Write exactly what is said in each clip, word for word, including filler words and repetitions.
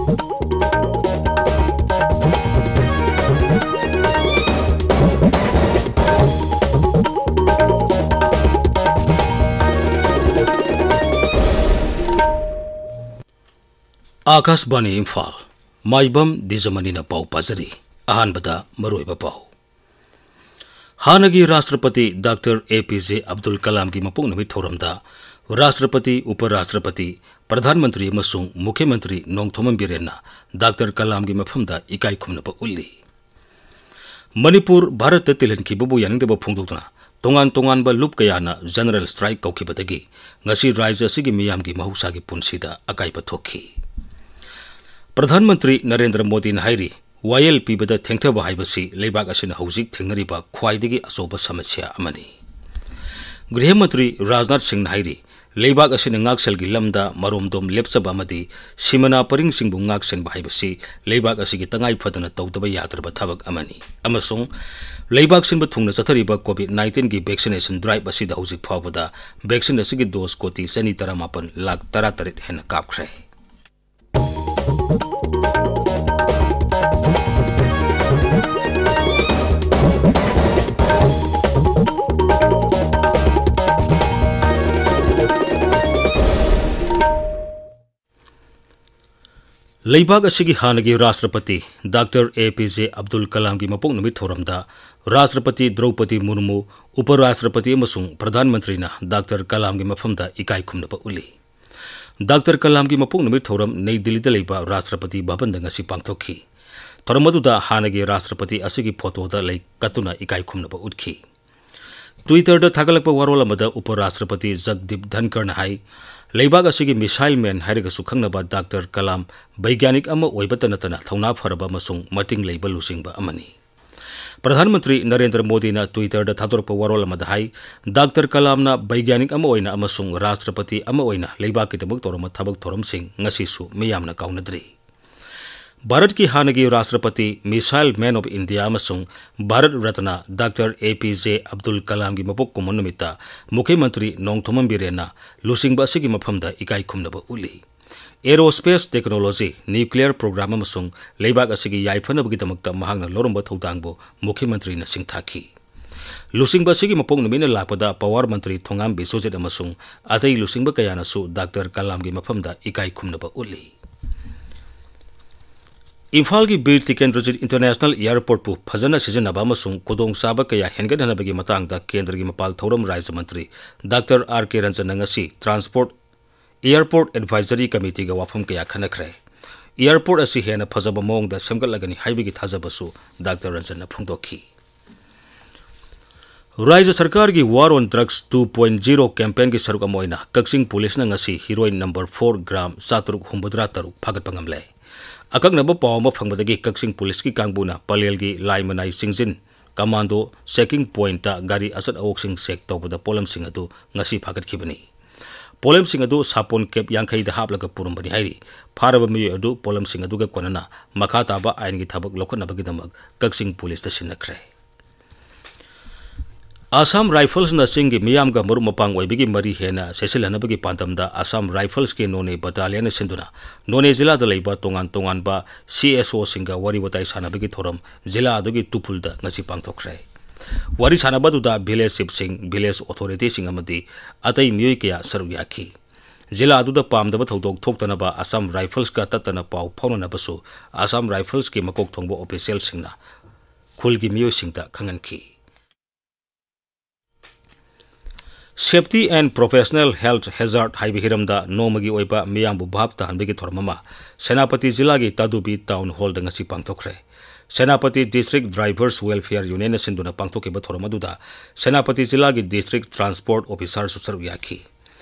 ꯑꯥꯀꯥꯁꯕꯥꯅꯤ ꯏꯝꯐꯥꯜ, ꯃꯥꯏꯕꯝ ꯗꯤꯖꯃꯅꯤꯅ ꯄꯥꯎ ꯄꯥꯖꯔꯤ꯫ ꯑꯍꯥꯟꯕꯗ ꯃꯔꯨꯑꯣꯏꯕ ꯄꯥꯎ꯫ ꯍꯥꯟꯅꯒꯤ ꯔꯥꯁꯇ꯭ꯔꯄꯇꯤ ꯗꯥꯛꯇꯔ ꯑꯦ ꯄꯤ ꯖꯦ ꯑꯕꯗꯨꯜ ꯀꯂꯥꯝꯒꯤ ꯃꯄꯣꯛ ꯅꯨꯃꯤꯠ ꯊꯧꯔꯝꯗ ꯔꯥꯁꯇ꯭ꯔꯄꯇꯤ, ꯎꯄ ꯔꯥꯁꯇ꯭ꯔꯄꯇꯤ, ꯄ꯭ꯔꯙꯥꯟ ꯃꯟꯇ꯭ꯔꯤ ꯑꯃꯁꯨꯡ ꯃꯨꯈ꯭ꯌ ꯃꯟꯇ꯭ꯔꯤ ꯅꯣꯡꯊꯣꯝꯕꯝ ꯕꯤꯔꯦꯟꯅ ꯗꯥꯛꯇꯔ ꯀꯂꯥꯝꯒꯤ ꯃꯐꯝꯗ ꯏꯀꯥꯏ ꯈꯨꯝꯅꯕ ꯎꯠꯂꯤ꯫ ꯃꯅꯤꯄꯨꯔ ꯚꯥꯔꯠꯇ ꯇꯤꯜꯍꯟꯈꯤꯕꯕꯨ ꯌꯥꯅꯤꯡꯗꯕ ꯐꯣꯡꯗꯣꯛꯇꯨꯅ ꯇꯣꯉꯥꯟ ꯇꯣꯉꯥꯟꯕ ꯂꯨꯞ ꯀꯌꯥꯅ ꯖꯦꯅꯔꯦꯜ ꯁ꯭ꯇ꯭ꯔꯥꯏꯛ ꯀꯧꯈꯤꯕꯗꯒꯤ ꯉꯁꯤ ꯔꯥꯖ꯭ꯌ ꯑꯁꯤꯒꯤ ꯃꯤꯌꯥꯝꯒꯤ ꯃꯍꯧꯁꯥꯒꯤ ꯄꯨꯟꯁꯤꯗ ꯑꯀꯥꯏꯕ ꯊꯣꯛꯈꯤ꯫ ꯄ꯭ꯔꯙꯥꯟ ꯃꯟꯇ꯭ꯔꯤ ꯅꯔꯦꯟꯗ꯭ꯔ ꯃꯣꯗꯤꯅ ꯍꯥꯏꯔꯤ, ꯋꯥꯌꯦꯜ ꯄꯤꯕꯗ ꯊꯦꯡꯊꯕ ꯍꯥꯏꯕꯁꯤ ꯂꯩꯕꯥꯛ ꯑꯁꯤꯅ ꯍꯧꯖꯤꯛ ꯊꯦꯡꯅꯔꯤꯕ ꯈ꯭ꯋꯥꯏꯗꯒꯤ ꯑꯆꯧꯕ ꯁꯃꯁ꯭ꯌꯥ ꯑꯃꯅꯤ꯫ ꯒ꯭ꯔꯤꯍ ꯃꯟꯇ꯭ꯔꯤ ꯔꯥꯖꯅꯥꯊ ꯁꯤꯡꯅ ꯍꯥꯏꯔꯤ, ꯂꯩꯕꯥꯛ ꯑꯁꯤꯅ ꯉꯥꯛꯁꯦꯜꯒꯤ ꯂꯝꯗ ꯃꯔꯣꯝꯗꯣꯝ ꯂꯦꯞꯆꯕ ꯑꯃꯗꯤ ꯁꯤꯃꯥꯅꯥ ꯄꯔꯤꯡꯁꯤꯡꯕꯨ ꯉꯥꯛꯁꯦꯟꯕ ꯍꯥꯏꯕꯁꯤ ꯂꯩꯕꯥꯛ ꯑꯁꯤꯒꯤ ꯇꯉꯥꯏ ꯐꯗꯅ ꯇꯧꯗꯕ ꯌꯥꯗ꯭ꯔꯕ ꯊꯕꯛ ꯑꯃꯅꯤ ꯑꯃꯁꯨꯡ ꯂꯩꯕꯥꯛ ꯁꯤꯟꯕ ꯊꯨꯡꯅ ꯆꯠꯊꯔꯤꯕ ꯀꯣꯚꯤꯗ ꯅꯥꯏꯟꯇꯤꯟꯒꯤ ꯚꯦꯛꯁꯤꯅꯦꯁꯟ ꯗ꯭ꯔꯥꯏꯚ ꯑꯁꯤꯗ ꯍꯧꯖꯤꯛ ꯐꯥꯎꯕꯗ ꯚꯦꯛꯁꯤꯟ ꯑꯁꯤꯒꯤ ꯗꯣꯁ ꯀꯣꯇꯤ ꯆꯅꯤ ꯇꯔꯥꯃꯥꯄꯟ ꯂꯥꯈ ꯇꯔꯥꯇꯔꯦꯠ ꯍꯦꯟꯅ ꯀꯥꯞꯈ꯭ꯔꯦ꯫ ꯂꯩꯕꯥꯛ ꯑꯁꯤꯒꯤ ꯍꯥꯟꯅꯒꯤ ꯔꯥꯁꯇ꯭ꯔꯄꯇꯤ ꯗꯥꯛꯇꯔ ꯑꯦ ꯄꯤ ꯖꯦ ꯑꯕꯗꯨꯜ ꯀꯂꯥꯝꯒꯤ ꯃꯄꯣꯛ ꯅꯨꯃꯤꯠ ꯊꯧꯔꯝꯗ ꯔꯥꯁꯇ꯭ꯔꯄꯇꯤ ꯗ꯭ꯔꯧꯄꯗꯤ ꯃꯨꯔꯃꯨ, ꯎꯄ ꯔꯥꯁꯇ꯭ꯔꯄꯇꯤ ꯑꯃꯁꯨꯡ ꯄ꯭ꯔꯙꯥꯟ ꯃꯟꯇ꯭ꯔꯤꯅ ꯗꯥꯛꯇꯔ ꯀꯂꯥꯝꯒꯤ ꯃꯐꯝꯗ ꯏꯀꯥꯏ ꯈꯨꯝꯅꯕ ꯎꯠꯂꯤ꯫ ꯗꯥꯛꯇꯔ ꯀꯂꯥꯝꯒꯤ ꯃꯄꯣꯛ ꯅꯨꯃꯤꯠ ꯊꯧꯔꯝ ꯅꯩ ꯗꯤꯜꯂꯤꯗ ꯂꯩꯕ ꯔꯥꯁꯇ꯭ꯔꯄꯇꯤ ꯚꯕꯟꯗ ꯉꯁꯤ ꯄꯥꯡꯊꯣꯛꯈꯤ꯫ ꯊꯧꯔꯝ ꯑꯗꯨꯗ ꯍꯥꯟꯅꯒꯤ ꯔꯥꯁꯇ꯭ꯔꯄꯇꯤ ꯑꯁꯤꯒꯤ ꯐꯣꯇꯣꯗ ꯂꯩ ꯀꯠꯇꯨꯅ ꯏꯀꯥꯏ ꯈꯨꯝꯅꯕ ꯎꯠꯈꯤ꯫ Twitter-ꯗ ꯊꯥꯒꯠꯂꯛꯄ ꯋꯥꯔꯣꯜ ꯑꯃꯗ ꯎꯄ ꯔꯥꯁꯇ꯭ꯔꯄꯇꯤ ꯖꯒꯗꯤꯞ ꯙꯟꯀꯔꯅ ꯍꯥꯏ, ꯂꯩꯕꯥꯛ ꯑꯁꯤꯒꯤ ꯃꯤꯁꯥꯏꯜ ꯃꯦꯟ ꯍꯥꯏꯔꯒꯁꯨ ꯈꯪꯅꯕ ꯗꯥꯛꯇꯔ ꯀꯂꯥꯝ ꯕꯩꯒ꯭ꯌꯥꯅꯤꯛ ꯑꯃ ꯑꯣꯏꯕꯇ ꯅꯠꯇꯅ ꯊꯧꯅꯥ ꯐꯔꯕ ꯑꯃꯁꯨꯡ ꯃꯇꯤꯡ ꯂꯩꯕ ꯂꯨꯆꯤꯡꯕ ꯑꯃꯅꯤ꯫ ꯄ꯭ꯔꯙꯥꯟ ꯃꯟꯇ꯭ꯔꯤ ꯅꯔꯦꯟꯗ꯭ꯔ ꯃꯣꯗꯤꯅ Twitter-ꯗ ꯊꯥꯗꯣꯔꯛꯄ ꯋꯥꯔꯣꯜ ꯑꯃꯗ ꯍꯥꯏ, ꯗꯥꯛꯇꯔ ꯀꯂꯥꯝꯅ ꯕꯩꯒ꯭ꯌꯥꯅꯤꯛ ꯑꯃ ꯑꯣꯏꯅ ꯑꯃꯁꯨꯡ ꯔꯥꯁꯇ꯭ꯔꯄꯇꯤ ꯑꯃ ꯑꯣꯏꯅ ꯂꯩꯕꯥꯛꯀꯤꯗꯃꯛ ꯇꯧꯔꯝꯕ ꯊꯕꯛ ꯊꯧꯔꯝꯁꯤꯡ ꯉꯁꯤꯁꯨ ꯃꯤꯌꯥꯝꯅ ꯀꯥꯎꯅꯗ꯭ꯔꯤ꯫ ꯚꯥꯔꯠꯀꯤ ꯍꯥꯟꯅꯒꯤ ꯔꯥꯁꯇ꯭ꯔꯄꯇꯤ, ꯃꯤꯁꯥꯏꯜ ꯃꯦꯟ ꯑꯣꯐ ꯏꯟꯗꯤꯌꯥ ꯑꯃꯁꯨꯡ ꯚꯥꯔꯠ ꯔꯠꯅ ꯗꯥꯛꯇꯔ ꯑꯦ ꯄꯤ ꯖꯦ ꯑꯕꯗꯨꯜ ꯀꯂꯥꯝꯒꯤ ꯃꯄꯣꯛ ꯀꯨꯝꯑꯣꯟ ꯅꯨꯃꯤꯠꯇ ꯃꯨꯈ꯭ꯌ ꯃꯟꯇ꯭ꯔꯤ ꯅꯣꯡꯊꯣꯝꯕꯝ ꯕꯤꯔꯦꯟꯅ ꯂꯨꯆꯤꯡꯕ ꯑꯁꯤꯒꯤ ꯃꯐꯝꯗ ꯏꯀꯥꯏ ꯈꯨꯝꯅꯕ ꯎꯠꯂꯤ꯫ Aerospace technology, nuclear program ꯑꯃꯁꯨꯡ ꯂꯩꯕꯥꯛ ꯑꯁꯤꯒꯤ ꯌꯥꯏꯐꯅꯕꯒꯤꯗꯃꯛꯇ ꯃꯍꯥꯛꯅ ꯂꯧꯔꯝꯕ ꯊꯧꯗꯥꯡꯕꯨ ꯃꯨꯈ꯭ꯌ ꯃꯟꯇ꯭ꯔꯤꯅ ꯁꯤꯡꯊꯥꯈꯤ꯫ ꯂꯨꯆꯤꯡꯕ ꯑꯁꯤꯒꯤ ꯃꯄꯣꯛ ꯅꯨꯃꯤꯠꯅ ꯂꯥꯛꯄꯗ ꯄꯋꯥꯔ ꯃꯟꯇ꯭ꯔꯤ ꯊꯣꯉꯥꯝ ꯕꯤꯁ꯭ꯋꯖꯤꯠ ꯑꯃꯁꯨꯡ ꯑꯇꯩ ꯂꯨꯆꯤꯡꯕ ꯀꯌꯥꯅꯁꯨ ꯗꯥꯛꯇꯔ ꯀꯂꯥꯝꯒꯤ ꯃꯐꯝꯗ ꯏꯀꯥꯏ ꯈꯨꯝꯅꯕ ꯎꯠꯂꯤ꯫ ꯏꯝꯐꯥꯜꯒꯤ ꯕꯤꯔ ꯇꯤꯀꯦꯟꯗ꯭ꯔꯖꯤꯠ ꯏꯟꯇꯔꯅꯦꯁꯅꯦꯜ ꯑꯦꯌꯔꯄꯣꯔꯠꯄꯨ ꯐꯖꯅ ꯁꯤꯖꯤꯟꯅꯕ ꯑꯃꯁꯨꯡ ꯈꯨꯗꯣꯡꯆꯥꯕ ꯀꯌꯥ ꯍꯦꯟꯒꯠꯍꯟꯅꯕꯒꯤ ꯃꯇꯥꯡꯗ ꯀꯦꯟꯗ꯭ꯔꯒꯤ ꯃꯄꯥꯜ ꯊꯧꯔꯝ ꯔꯥꯖ꯭ꯌ ꯃꯟꯇ꯭ꯔꯤ ꯗꯥꯛꯇꯔ ꯑꯥꯔ ꯀꯦ ꯔꯟꯖꯟꯅ ꯉꯁꯤ ꯇ꯭ꯔꯥꯟꯁꯄꯣꯔꯠ ꯑꯦꯌꯔꯄꯣꯔꯠ ꯑꯦꯗꯚꯥꯏꯖꯔꯤ ꯀꯃꯤꯇꯤꯒ ꯋꯥꯐꯝ ꯀꯌꯥ ꯈꯟꯅꯈ꯭ꯔꯦ꯫ ꯑꯦꯌꯔꯄꯣꯔꯠ ꯑꯁꯤ ꯍꯦꯟꯅ ꯐꯖꯕ ꯃꯑꯣꯡꯗ ꯁꯦꯝꯒꯠꯂꯒꯅꯤ ꯍꯥꯏꯕꯒꯤ ꯊꯥꯖꯕꯁꯨ ꯗꯥꯛꯇꯔ ꯔꯟꯖꯟꯅ ꯐꯣꯡꯗꯣꯛꯈꯤ꯫ ꯔꯥꯖ꯭ꯌ ꯁꯔꯀꯥꯔꯒꯤ War on Drugs two point zero campaign ꯒꯤ ꯁꯔꯨꯛ ꯑꯃ ꯑꯣꯏꯅ ꯀꯛꯆꯤꯡ ꯄꯨꯂꯤꯁꯅ ꯉꯁꯤ ꯍꯤꯔꯣꯏꯟ ꯅꯝꯕꯔ ꯐꯣꯔ ꯒ꯭ꯔꯥꯝ ꯆꯥꯇ꯭ꯔꯨꯛ ꯍꯨꯝꯐꯨꯇꯔꯥ ꯇꯔꯨꯛ ꯐꯥꯒꯠꯄ ꯉꯝꯂꯦ꯫ ꯑꯀꯛꯅꯕ ꯄꯥꯎ ꯑꯃ ꯐꯪꯕꯗꯒꯤ ꯀꯛꯆꯤꯡ ꯄꯨꯂꯤꯁꯀꯤ ꯀꯥꯡꯕꯨꯅ ꯄꯂꯦꯜꯒꯤ ꯂꯥꯏꯃꯅꯥꯏ ꯆꯤꯡꯖꯤꯟ ꯀꯃꯥꯟꯗꯣ ꯆꯦꯀꯤꯡ ꯄꯣꯏꯟꯠꯇ ꯒꯥꯔꯤ ꯑꯆꯠ ꯑꯋꯣꯛꯁꯤꯡ ꯆꯦꯛ ꯇꯧꯕꯗ ꯄꯣꯠꯂꯝꯁꯤꯡ ꯑꯗꯨ ꯉꯁꯤ ꯐꯥꯒꯠꯈꯤꯕꯅꯤ꯫ ꯄꯣꯠꯂꯝꯁꯤꯡ ꯑꯗꯨ ꯁꯥꯄꯣꯟ ꯀꯦꯞ ꯌꯥꯡꯈꯩꯗ ꯍꯥꯞꯂꯒ ꯄꯨꯔꯝꯕꯅꯤ ꯍꯥꯏꯔꯤ꯫ ꯐꯥꯔꯕ ꯃꯤꯑꯣꯏ ꯑꯗꯨ ꯄꯣꯠꯂꯝꯁꯤꯡ ꯑꯗꯨꯒ ꯀꯣꯟꯅꯅ ꯃꯈꯥ ꯇꯥꯕ ꯑꯥꯏꯟꯒꯤ ꯊꯕꯛ ꯂꯧꯈꯠꯅꯕꯒꯤꯗꯃꯛ ꯀꯛꯆꯤꯡ ꯄꯨꯂꯤꯁꯇ ꯁꯤꯟꯅꯈ꯭ꯔꯦ꯫ ꯑꯁꯥꯝ ꯔꯥꯏꯐꯜꯁꯅ ꯆꯤꯡꯒꯤ ꯃꯤꯌꯥꯝꯒ ꯃꯔꯨꯞ ꯃꯄꯥꯡ ꯑꯣꯏꯕꯒꯤ ꯃꯔꯤ ꯍꯦꯟꯅ ꯆꯦꯠꯁꯤꯜꯍꯟꯅꯕꯒꯤ ꯄꯥꯟꯗꯝꯗ ꯑꯁꯥꯝ ꯔꯥꯏꯐꯜꯁꯀꯤ ꯅꯣꯅꯦ ꯕꯠꯇꯥꯂꯤꯌꯟꯅ ꯁꯤꯟꯗꯨꯅ ꯅꯣꯅꯦ ꯖꯤꯂꯥꯗ ꯂꯩꯕ ꯇꯣꯉꯥꯟ ꯇꯣꯉꯥꯟꯕ ꯁꯤ ꯑꯦꯁ ꯑꯣꯁꯤꯡꯒ ꯋꯥꯔꯤ ꯋꯥꯇꯥꯏ ꯁꯥꯟꯅꯕꯒꯤ ꯊꯧꯔꯝ ꯖꯤꯂꯥ ꯑꯗꯨꯒꯤ ꯇꯨꯄꯨꯜꯗ ꯉꯁꯤ ꯄꯥꯡꯊꯣꯛꯈ꯭ꯔꯦ꯫ ꯋꯥꯔꯤ ꯁꯥꯟꯅꯕ ꯑꯗꯨꯗ ꯚꯤꯂꯦꯖ ꯆꯤꯐꯁꯤꯡ, ꯚꯤꯂꯦꯖ ꯑꯣꯊꯣꯔꯤꯇꯤꯁꯤꯡ ꯑꯃꯗꯤ ꯑꯇꯩ ꯃꯤꯑꯣꯏ ꯀꯌꯥ ꯁꯔꯨꯛ ꯌꯥꯈꯤ꯫ ꯖꯤꯂꯥ ꯑꯗꯨꯗ ꯄꯥꯝꯗꯕ ꯊꯧꯗꯣꯛ ꯊꯣꯛꯇꯅꯕ ꯑꯁꯥꯝ ꯔꯥꯏꯐꯜꯁꯀ ꯇꯠꯇꯅ ꯄꯥꯎ ꯐꯥꯎꯅꯅꯕꯁꯨ ꯑꯁꯥꯝ ꯔꯥꯏꯐꯜꯁꯀꯤ ꯃꯀꯣꯛ ꯊꯣꯡꯕ ꯑꯣꯐꯤꯁꯤꯌꯦꯜꯁꯤꯡꯅ ꯈꯨꯜꯒꯤ ꯃꯤꯑꯣꯏꯁꯤꯡꯗ ꯈꯪꯍꯟꯈꯤ꯫ Safety and Professional Health Hazard ꯍꯥꯏꯕ ꯍꯤꯔꯝꯗ ꯅꯣꯡꯃꯒꯤ ꯑꯣꯏꯕ ꯃꯤꯌꯥꯝꯕꯨ ꯚꯥꯞ ꯇꯥꯍꯟꯕꯒꯤ ꯊꯧꯔꯝ ꯑꯃ ꯁꯦꯅꯥꯄꯇꯤ ꯖꯤꯂꯥꯒꯤ ꯇꯥꯗꯨꯕꯤ ꯇꯥꯎꯟ ꯍꯣꯜꯗ ꯉꯁꯤ ꯄꯥꯡꯊꯣꯛꯈ꯭ꯔꯦ꯫ ꯁꯦꯅꯥꯄꯇꯤ ꯗꯤꯁꯇ꯭ꯔꯤꯛ ꯗ꯭ꯔꯥꯏꯚꯔꯁ ꯋꯦꯜꯐꯤꯌꯔ ꯌꯨꯅꯤꯌꯟꯅ ꯁꯤꯟꯗꯨꯅ ꯄꯥꯡꯊꯣꯛꯈꯤꯕ ꯊꯧꯔꯝ ꯑꯗꯨꯗ ꯁꯦꯅꯥꯄꯇꯤ ꯖꯤꯂꯥꯒꯤ ꯗꯤꯁꯇ꯭ꯔꯤꯛ ꯇ꯭ꯔꯥꯟꯁꯄꯣꯔꯠ ꯑꯣꯐꯤꯁꯥꯔꯁꯨ ꯁꯔꯨꯛ ꯌꯥꯈꯤ꯫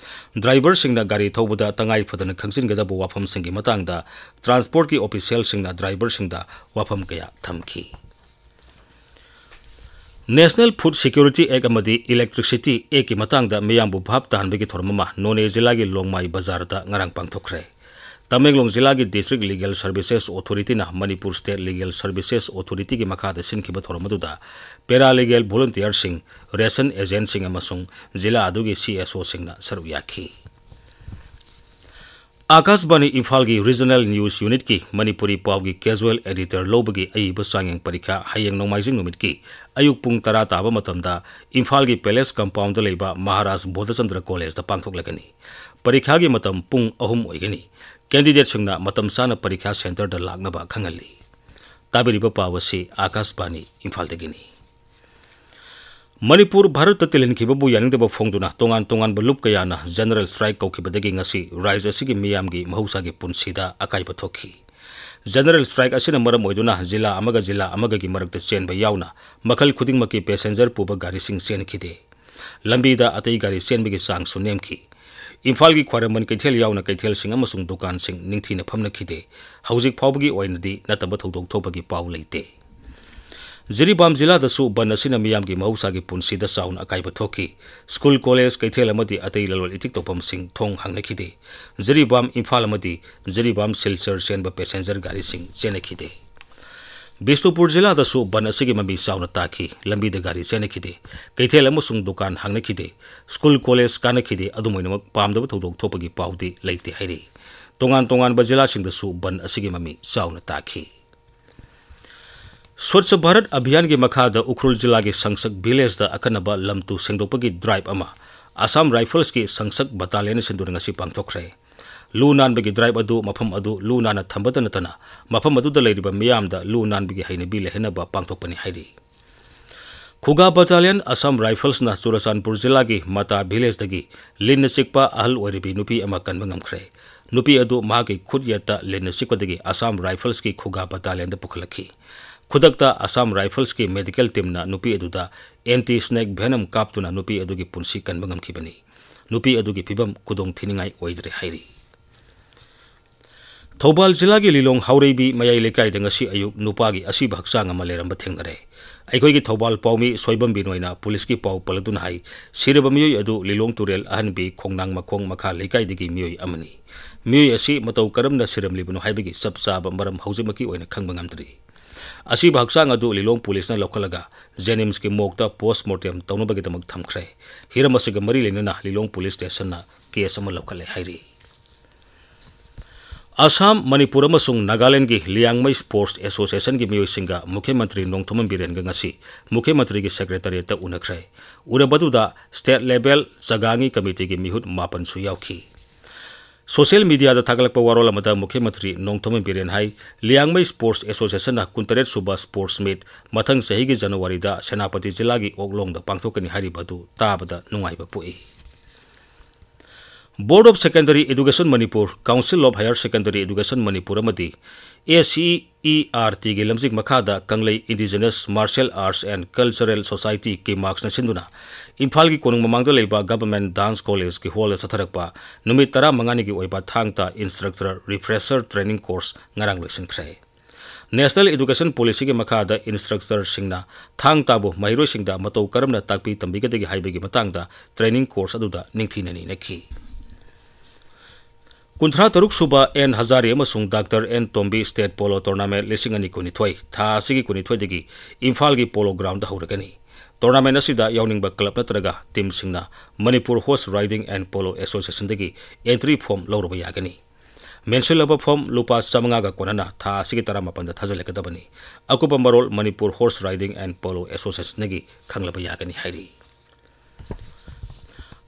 ꯗ꯭ꯔꯥꯏꯚꯔꯁꯤꯡꯅ ꯒꯥꯔꯤ ꯊꯧꯕꯗ ꯇꯉꯥꯏ ꯐꯗꯅ ꯈꯪꯖꯤꯟꯒꯗꯕ ꯋꯥꯐꯝꯁꯤꯡꯒꯤ ꯃꯇꯥꯡꯗ ꯇ꯭ꯔꯥꯟꯁꯄꯣꯔꯠꯀꯤ ꯑꯣꯐꯤꯁꯤꯌꯦꯜꯁꯤꯡꯅ ꯗ꯭ꯔꯥꯏꯚꯔꯁꯤꯡꯗ ꯋꯥꯐꯝ ꯀꯌꯥ ꯊꯝꯈꯤ꯫ National Food Security Act ꯑꯃꯗꯤ Electricity Actꯀꯤ ꯃꯇꯥꯡꯗ ꯃꯤꯌꯥꯝꯕꯨ ꯚꯥꯞ ꯇꯥꯍꯟꯕꯒꯤ ꯊꯧꯔꯝ ꯑꯃ ꯅꯣꯅꯦ ꯖꯤꯂꯥꯒꯤ ꯂꯣꯡꯃꯥꯏ ꯕꯖꯥꯔꯗ ꯉꯔꯥꯡ ꯄꯥꯡꯊꯣꯛꯈ꯭ꯔꯦ꯫ ꯇꯃꯦꯡꯂꯣꯡ ꯖꯤꯂꯥꯒꯤ District Legal Services Authorityꯅ Manipur State Legal Services Authorityꯒꯤ ꯃꯈꯥꯗ ꯁꯤꯟꯈꯤꯕ ꯊꯧꯔꯝ ꯑꯗꯨꯗ paralegal volunteerꯁꯤꯡ, ꯔꯦꯁꯟ ꯑꯦꯖꯦꯟꯠꯁꯤꯡ ꯑꯃꯁꯨꯡ ꯖꯤꯂꯥ ꯑꯗꯨꯒꯤ ꯁꯤ ꯑꯦꯁ ꯑꯣꯁꯤꯡꯅ ꯁꯔꯨꯛ ꯌꯥꯈꯤ꯫ ꯑꯥꯀꯥꯁꯕꯥꯅꯤ ꯏꯝꯐꯥꯜꯒꯤ Regional News Unitꯀꯤ ꯃꯅꯤꯄꯨꯔꯤ ꯄꯥꯎꯒꯤ casual editor ꯂꯧꯕꯒꯤ ꯑꯏꯕ ꯆꯥꯡꯌꯦꯡ ꯄꯔꯤꯈꯥ ꯍꯌꯦꯡ ꯅꯣꯡꯃꯥꯏꯖꯤꯡ ꯅꯨꯃꯤꯠꯀꯤ ꯑꯌꯨꯛ ꯄꯨꯡ ꯇꯔꯥ ꯇꯥꯕ ꯃꯇꯝꯗ ꯏꯝꯐꯥꯜꯒꯤ Palace Compoundꯗ ꯂꯩꯕ ꯃꯍꯥꯔꯥꯖ ꯕꯣꯙꯆꯟꯗ꯭ꯔ Collegeꯇ ꯄꯥꯡꯊꯣꯛꯂꯒꯅꯤ꯫ ꯄꯔꯤꯈꯥꯒꯤ ꯃꯇꯝ ꯄꯨꯡ ꯑꯍꯨꯝ ꯑꯣꯏꯒꯅꯤ꯫ Candidateꯁꯤꯡꯅ ꯃꯇꯝ ꯆꯥꯅ ꯄꯔꯤꯈꯥ centreꯗ ꯂꯥꯛꯅꯕ ꯈꯪꯍꯜꯂꯤ꯫ ꯇꯥꯕꯤꯔꯤꯕ ꯄꯥꯎ ꯑꯁꯤ ꯑꯥꯀꯥꯁꯕꯥꯅꯤ ꯏꯝꯐꯥꯜꯗꯒꯤꯅꯤ꯫ ꯃꯅꯤꯄꯨꯔ ꯚꯥꯔꯠꯇ ꯇꯤꯜꯍꯟꯈꯤꯕꯕꯨ ꯌꯥꯅꯤꯡꯗꯕ ꯐꯣꯡꯗꯨꯅ ꯇꯣꯉꯥꯟ ꯇꯣꯉꯥꯟꯕ ꯂꯨꯞ ꯀꯌꯥꯅ General Strike ꯀꯧꯈꯤꯕꯗꯒꯤ ꯉꯁꯤ ꯔꯥꯖ꯭ꯌ ꯑꯁꯤꯒꯤ ꯃꯤꯌꯥꯝꯒꯤ ꯃꯍꯧꯁꯥꯒꯤ ꯄꯨꯟꯁꯤꯗ ꯑꯀꯥꯏꯕ ꯊꯣꯛꯈꯤ꯫ General Strike ꯑꯁꯤꯅ ꯃꯔꯝ ꯑꯣꯏꯗꯨꯅ ꯖꯤꯂꯥ ꯑꯃꯒ ꯖꯤꯂꯥ ꯑꯃꯒꯒꯤ ꯃꯔꯛꯇ ꯆꯦꯟꯕ ꯌꯥꯎꯅ ꯃꯈꯜ ꯈꯨꯗꯤꯡꯃꯛꯀꯤ passenger ꯄꯨꯕ ꯒꯥꯔꯤꯁꯤꯡ ꯆꯦꯟꯈꯤꯗꯦ꯫ ꯂꯝꯕꯤꯗ ꯑꯇꯩ ꯒꯥꯔꯤ ꯆꯦꯟꯕꯒꯤ ꯆꯥꯡꯁꯨ ꯅꯦꯝꯈꯤ꯫ ꯏꯝꯐꯥꯜꯒꯤ ꯈ꯭ꯋꯥꯏꯔꯝꯕꯟ ꯀꯩꯊꯦꯜ ꯌꯥꯎꯅ ꯀꯩꯊꯦꯜꯁꯤꯡ ꯑꯃꯁꯨꯡ ꯗꯨꯀꯥꯟꯁꯤꯡ ꯅꯤꯡꯊꯤꯅ ꯐꯝꯅꯈꯤꯗꯦ꯫ ꯍꯧꯖꯤꯛ ꯐꯥꯎꯕꯒꯤ ꯑꯣꯏꯅꯗꯤ ꯅꯠꯇꯕ ꯊꯧꯗꯣꯛ ꯊꯣꯛꯄꯒꯤ ꯄꯥꯎ ꯂꯩꯇꯦ꯫ ꯖꯤꯔꯤꯕꯥꯝ ꯖꯤꯂꯥꯗꯁꯨ ꯕꯟ ꯑꯁꯤꯅ ꯃꯤꯌꯥꯝꯒꯤ ꯃꯍꯧꯁꯥꯒꯤ ꯄꯨꯟꯁꯤꯗ ꯆꯥꯎꯅ ꯑꯀꯥꯏꯕ ꯊꯣꯛꯈꯤ꯫ ꯁ꯭ꯀꯨꯜ, ꯀꯣꯂꯦꯖ, ꯀꯩꯊꯦꯜ ꯑꯃꯗꯤ ꯑꯇꯩ ꯂꯂꯣꯟ ꯏꯇꯤꯛ ꯇꯧꯐꯝꯁꯤꯡ ꯊꯣꯡ ꯍꯥꯡꯅꯈꯤꯗꯦ꯫ ꯖꯤꯔꯤꯕꯥꯝ, ꯏꯝꯐꯥꯜ ꯑꯃꯗꯤ ꯖꯤꯔꯤꯕꯥꯝ, ꯁꯤꯜꯆꯔ ꯆꯦꯟꯕ passenger ꯒꯥꯔꯤꯁꯤꯡ ꯆꯦꯟꯅꯈꯤꯗꯦ꯫ ꯕꯤꯁꯅꯨꯄꯨꯔ ꯖꯤꯂꯥꯗꯁꯨ ꯕꯟ ꯑꯁꯤꯒꯤ ꯃꯃꯤ ꯆꯥꯎꯅ ꯇꯥꯈꯤ꯫ ꯂꯝꯕꯤꯗ ꯒꯥꯔꯤ ꯆꯦꯟꯅꯈꯤꯗꯦ꯫ ꯀꯩꯊꯦꯜ ꯑꯃꯁꯨꯡ ꯗꯨꯀꯥꯟ ꯍꯥꯡꯅꯈꯤꯗꯦ꯫ School, college ꯀꯥꯅꯈꯤꯗꯦ꯫ ꯑꯗꯨꯝ ꯑꯣꯏꯅꯃꯛ, ꯄꯥꯝꯗꯕ ꯊꯧꯗꯣꯛ ꯊꯣꯛꯄꯒꯤ ꯄꯥꯎꯗꯤ ꯂꯩꯇꯦ ꯍꯥꯏꯔꯤ꯫ ꯇꯣꯉꯥꯟ ꯇꯣꯉꯥꯟꯕ ꯖꯤꯂꯥꯁꯤꯡꯗꯁꯨ ꯕꯟ ꯑꯁꯤꯒꯤ ꯃꯃꯤ ꯆꯥꯎꯅ ꯇꯥꯈꯤ꯫ ꯁ꯭ꯋꯥꯆ ꯚꯥꯔꯠ ꯑꯚꯤꯌꯥꯟꯒꯤ ꯃꯈꯥꯗ ꯎꯈ꯭ꯔꯨꯜ ꯖꯤꯂꯥꯒꯤ ꯁꯪꯁꯛ villageꯇ ꯑꯈꯟꯅꯕ ꯂꯝ ꯇꯨ ꯁꯦꯡꯗꯣꯛꯄꯒꯤ drive ꯑꯃ Assam Riflesꯀꯤ ꯁꯪꯁꯛ battalionꯅ ꯁꯤꯟꯗꯨꯅ ꯉꯁꯤ ꯄꯥꯡꯊꯣꯛꯈ꯭ꯔꯦ꯫ ꯂꯨ ꯅꯥꯟꯕꯒꯤ drive ꯑꯗꯨ ꯃꯐꯝ ꯑꯗꯨ ꯂꯨ ꯅꯥꯟꯅ ꯊꯝꯕꯇ ꯅꯠꯇꯅ ꯃꯐꯝ ꯑꯗꯨꯗ ꯂꯩꯔꯤꯕ ꯃꯤꯌꯥꯝꯗ ꯂꯨ ꯅꯥꯟꯕꯒꯤ ꯍꯩꯅꯕꯤ ꯂꯩꯍꯟꯅꯕ ꯄꯥꯡꯊꯣꯛꯄꯅꯤ ꯍꯥꯏꯔꯤ꯫ ꯈꯨꯒꯥ Battalion, Assam Riflesꯅ ꯆꯨꯔꯆꯥꯟꯄꯨꯔ ꯖꯤꯂꯥꯒꯤ ꯃꯇꯥ villageꯇꯒꯤ ꯂꯤꯟꯅ ꯆꯤꯛꯄ ꯑꯍꯜ ꯑꯣꯏꯔꯕꯤ ꯅꯨꯄꯤ ꯑꯃ ꯀꯟꯕ ꯉꯝꯈ꯭ꯔꯦ꯫ ꯅꯨꯄꯤ ꯑꯗꯨ ꯃꯍꯥꯛꯀꯤ ꯈꯨꯠ ꯌꯦꯠꯇ ꯂꯤꯟꯅ ꯆꯤꯛꯄꯗꯒꯤ Assam Riflesꯀꯤ ꯈꯨꯒꯥ battalionꯗ ꯄꯨꯈꯠꯂꯛꯈꯤ꯫ ꯈꯨꯗꯛꯇ Assam Riflesꯀꯤ medical teamꯅ ꯅꯨꯄꯤ ꯑꯗꯨꯗ anti snake venom ꯀꯥꯞꯇꯨꯅ ꯅꯨꯄꯤ ꯑꯗꯨꯒꯤ ꯄꯨꯟꯁꯤ ꯀꯟꯕ ꯉꯝꯈꯤꯕꯅꯤ꯫ ꯅꯨꯄꯤ ꯑꯗꯨꯒꯤ ꯐꯤꯕꯝ ꯈꯨꯗꯣꯡ ꯊꯤꯅꯤꯡꯉꯥꯏ ꯑꯣꯏꯗ꯭ꯔꯦ ꯍꯥꯏꯔꯤ꯫ ꯊꯧꯕꯥꯜ ꯖꯤꯂꯥꯒꯤ ꯂꯤꯂꯣꯡ ꯍꯥꯎꯔꯩꯕꯤ ꯃꯌꯥꯏ ꯂꯩꯀꯥꯏꯗ ꯉꯁꯤ ꯑꯌꯨꯛ ꯅꯨꯄꯥꯒꯤ ꯑꯁꯤꯕ ꯍꯛꯆꯥꯡ ꯑꯃ ꯂꯩꯔꯝꯕ ꯊꯦꯡꯅꯔꯦ꯫ ꯑꯩꯈꯣꯏꯒꯤ ꯊꯧꯕꯥꯜ ꯄꯥꯎꯃꯤ ꯁꯣꯏꯕꯝ ꯕꯤꯅꯣꯏꯅ ꯄꯨꯂꯤꯁꯀꯤ ꯄꯥꯎ ꯄꯜꯂꯗꯨꯅ ꯍꯥꯏ, ꯁꯤꯔꯕ ꯃꯤꯑꯣꯏ ꯑꯗꯨ ꯂꯤꯂꯣꯡ ꯇꯨꯔꯦꯜ ꯑꯍꯟꯕꯤ ꯈꯣꯡꯅꯥꯡ ꯃꯈꯣꯡ ꯃꯈꯥ ꯂꯩꯀꯥꯏꯗꯒꯤ ꯃꯤꯑꯣꯏ ꯑꯃꯅꯤ꯫ ꯃꯤꯑꯣꯏ ꯑꯁꯤ ꯃꯇꯧ ꯀꯔꯝꯅ ꯁꯤꯔꯝꯂꯤꯕꯅꯣ ꯍꯥꯏꯕꯒꯤ ꯆꯞ ꯆꯥꯕ ꯃꯔꯝ ꯍꯧꯖꯤꯛꯃꯛꯀꯤ ꯑꯣꯏꯅ ꯈꯪꯕ ꯉꯝꯗ꯭ꯔꯤ꯫ ꯑꯁꯤꯕ ꯍꯛꯆꯥꯡ ꯑꯗꯨ ꯂꯤꯂꯣꯡ ꯄꯨꯂꯤꯁꯅ ꯂꯧꯈꯠꯂꯒ ꯖꯦꯅꯤꯝꯁꯀꯤ ꯃꯣꯔꯒꯇ postmortem ꯇꯧꯅꯕꯒꯤꯗꯃꯛ ꯊꯝꯈ꯭ꯔꯦ꯫ ꯍꯤꯔꯝ ꯑꯁꯤꯒ ꯃꯔꯤ ꯂꯩꯅꯅ ꯂꯤꯂꯣꯡ ꯄꯨꯂꯤꯁ ꯁ꯭ꯇꯦꯁꯟꯅ ꯀꯦꯁ ꯑꯃ ꯂꯧꯈꯠꯂꯦ ꯍꯥꯏꯔꯤ꯫ ꯑꯁꯥꯝ, ꯃꯅꯤꯄꯨꯔ ꯑꯃꯁꯨꯡ ꯅꯥꯒꯥꯂꯦꯟꯗꯒꯤ ꯂꯤꯌꯥꯡꯃꯩ ꯁ꯭ꯄꯣꯔꯠꯁ ꯑꯦꯁꯣꯁꯤꯌꯦꯁꯟꯒꯤ ꯃꯤꯑꯣꯏꯁꯤꯡꯒ ꯃꯨꯈ꯭ꯌ ꯃꯟꯇ꯭ꯔꯤ ꯅꯣꯡꯊꯣꯝꯕꯝ ꯕꯤꯔꯦꯟꯒ ꯉꯁꯤ ꯃꯨꯈ꯭ꯌ ꯃꯟꯇ꯭ꯔꯤꯒꯤ ꯁꯦꯀ꯭ꯔꯦꯇꯔꯤꯌꯦꯠꯇ ꯎꯅꯈ꯭ꯔꯦ꯫ ꯎꯅꯕꯗꯨꯗ ꯁ꯭ꯇꯦꯠ ꯂꯦꯚꯦꯜ ꯖꯒꯥꯡꯒꯤ ꯀꯃꯤꯇꯤꯒꯤ ꯃꯤꯍꯨꯠ ꯃꯥꯄꯟꯁꯨ ꯌꯥꯎꯈꯤ꯫ ꯁꯣꯁꯤꯌꯦꯜ ꯃꯤꯗꯤꯌꯥꯗ ꯊꯥꯒꯠꯂꯛꯄ ꯋꯥꯔꯣꯜ ꯑꯃꯗ ꯃꯨꯈ꯭ꯌ ꯃꯟꯇ꯭ꯔꯤ ꯅꯣꯡꯊꯣꯝꯕꯝ ꯕꯤꯔꯦꯟ ꯍꯥꯏ, ꯂꯤꯌꯥꯡꯃꯩ ꯁ꯭ꯄꯣꯔꯠꯁ ꯑꯦꯁꯣꯁꯤꯌꯦꯁꯟꯅ ꯀꯨꯟꯇꯔꯦꯠ ꯁꯨꯕ ꯁ꯭ꯄꯣꯔꯠꯁ ꯃꯤꯠ ꯃꯊꯪ ꯆꯍꯤꯒꯤ ꯖꯅꯋꯥꯔꯤꯗ ꯁꯦꯅꯥꯄꯇꯤ ꯖꯤꯂꯥꯒꯤ ꯑꯣꯛꯂꯣꯡꯗ ꯄꯥꯡꯊꯣꯛꯀꯅꯤ ꯍꯥꯏꯔꯤꯕ ꯑꯗꯨ ꯇꯥꯕꯗ ꯅꯨꯡꯉꯥꯏꯕ ꯄꯣꯛꯏ꯫ Board of Secondary Education Manipur, Council of Higher Secondary Education Manipur ꯑꯃꯗꯤ A C E R T ꯒꯤ ꯂꯝꯖꯤꯡ ꯃꯈꯥꯗ ꯀꯪꯂꯩ Indigenous Martial Arts and Cultural Society, ꯀꯤꯃꯥꯛꯁꯅ ꯁꯤꯟꯗꯨꯅ ꯏꯝꯐꯥꯜꯒꯤ ꯀꯣꯅꯨꯡ ꯃꯃꯥꯡꯗ ꯂꯩꯕ Government Dance College ꯀꯤ ꯍꯣꯜꯗ ꯆꯠꯊꯔꯛꯄ ꯅꯨꯃꯤꯠ ꯇꯔꯥꯃꯉꯥꯅꯤꯒꯤ ꯑꯣꯏꯕ ꯊꯥꯡ ꯇꯥ Instructor Refresher Training Course ꯉꯔꯥꯡ ꯂꯣꯏꯁꯤꯟꯈ꯭ꯔꯦ꯫ National Education Policy ꯒꯤ ꯃꯈꯥꯗ instructor ꯁꯤꯡꯅ ꯊꯥꯡ ꯇꯥꯕꯨ ꯃꯍꯩꯔꯣꯏꯁꯤꯡꯗ ꯃꯇꯧ ꯀꯔꯝꯅ ꯇꯥꯛꯄꯤ ꯇꯝꯕꯤꯒꯗꯒꯦ ꯍꯥꯏꯕꯒꯤ ꯃꯇꯥꯡꯗ training course ꯑꯗꯨꯗ ꯅꯤꯡꯊꯤꯅ ꯅꯩꯅꯈꯤ꯫ ꯀꯨꯟꯊ꯭ꯔꯥ ꯇꯔꯨꯛ ꯁꯨꯕ ꯑꯦꯟ ꯍꯖꯥꯔꯤ ꯑꯃꯁꯨꯡ doctor N Tombi State Polo Tournament ꯂꯤꯁꯤꯡ ꯑꯅꯤ ꯀꯨꯟꯅꯤꯊꯣꯏ ꯊꯥ ꯑꯁꯤꯒꯤ ꯀꯨꯟꯅꯤꯊꯣꯏꯗꯒꯤ ꯏꯝꯐꯥꯜꯒꯤ Polo Ground ꯗ ꯍꯧꯔꯒꯅꯤ꯫ Tournament ꯑꯁꯤꯗ ꯌꯥꯎꯅꯤꯡꯕ club ꯅꯠꯇ꯭ꯔꯒ team ꯁꯤꯡꯅ Manipur Horse Riding and Polo Association ꯗꯒꯤ entry form ꯂꯧꯔꯨꯕ ꯌꯥꯒꯅꯤ꯫ ꯃꯦꯟꯁꯤꯜꯂꯕ form ꯂꯨꯄꯥ ꯆꯥꯃꯉꯥꯒ ꯀꯣꯟꯅꯅ ꯊꯥ ꯑꯁꯤꯒꯤ ꯇꯔꯥꯃꯥꯄꯟꯗ ꯊꯥꯖꯤꯜꯂꯛꯀꯗꯕꯅꯤ꯫ ꯑꯀꯨꯞꯄ ꯃꯔꯣꯜ Manipur Horse Riding and Polo Association ꯗꯒꯤ ꯈꯪꯂꯕ ꯌꯥꯒꯅꯤ ꯍꯥꯏꯔꯤ꯫